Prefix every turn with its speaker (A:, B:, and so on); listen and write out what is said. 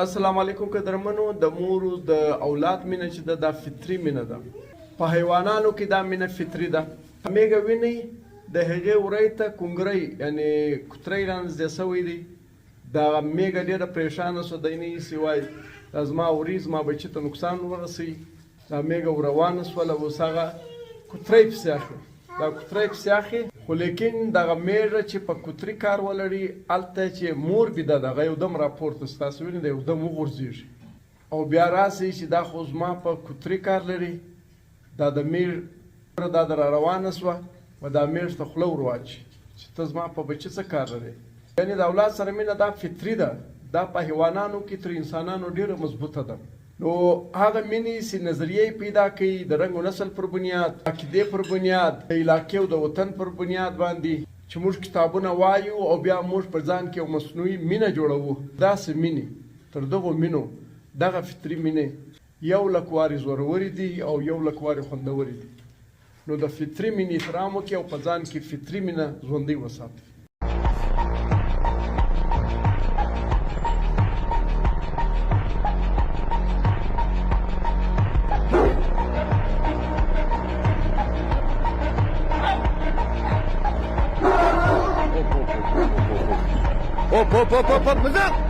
A: السلام علیکم قدرمنو. د مور د اولاد مینه چې ده، دا فطري مینه ده. په حیوانانو کې دا مینه فطري ده. میږه وینئ، د هغې ورۍ ته کونګرۍ یعنې کوترۍ رانږدې سوی دی. دا میږه ډېره پریشانه سوه. دی نه ایسي، وایي دا زما وري زما بچي ته نقصان ورسوي. دا میږه وروانه سوله، اوس هغه کوترۍ پسې اخلي، دا کوترۍ پسې اخلي. خو لیکن دغه میږه چې په کوتري کار ولري، هلته چې مور بیده ده، هغه یو دم راپورته سي، تاسو وینئ، دی یو دم وغورځېږي او بیا راسي چې دا خو زما په کوتري کار لري. دا د میږ دا د را روانه سوه و دا میږ ته خوله ور واچوي چې ته زما په بچي څه کار لرې؟ یعنې د اولاد سره مینه دا فطري ده. دا په حیوانانو کې تر انسانانو ډېره مضبوطه ده. نو هغه مینې چې نظریه یې پیدا کوي، د رنګ و نسل پر بنیاد، عقیدې پر بنیاد، د علاقې او د وطن پر بنیاد باندې چې موږ کتابونه وایو او بیا موږ په ځان کې یو مصنوعي مینه جوړوو، داسې مینې تر دغو مینو دغه فطري مینې یو لک وارې زورورې دي او یو لک وارې خوندورې دي. نو د فطري مینې احترام وکړئ او په ځان کې فطري مینه ژوندۍ وساتئ.
B: Hop hop hop hop hop.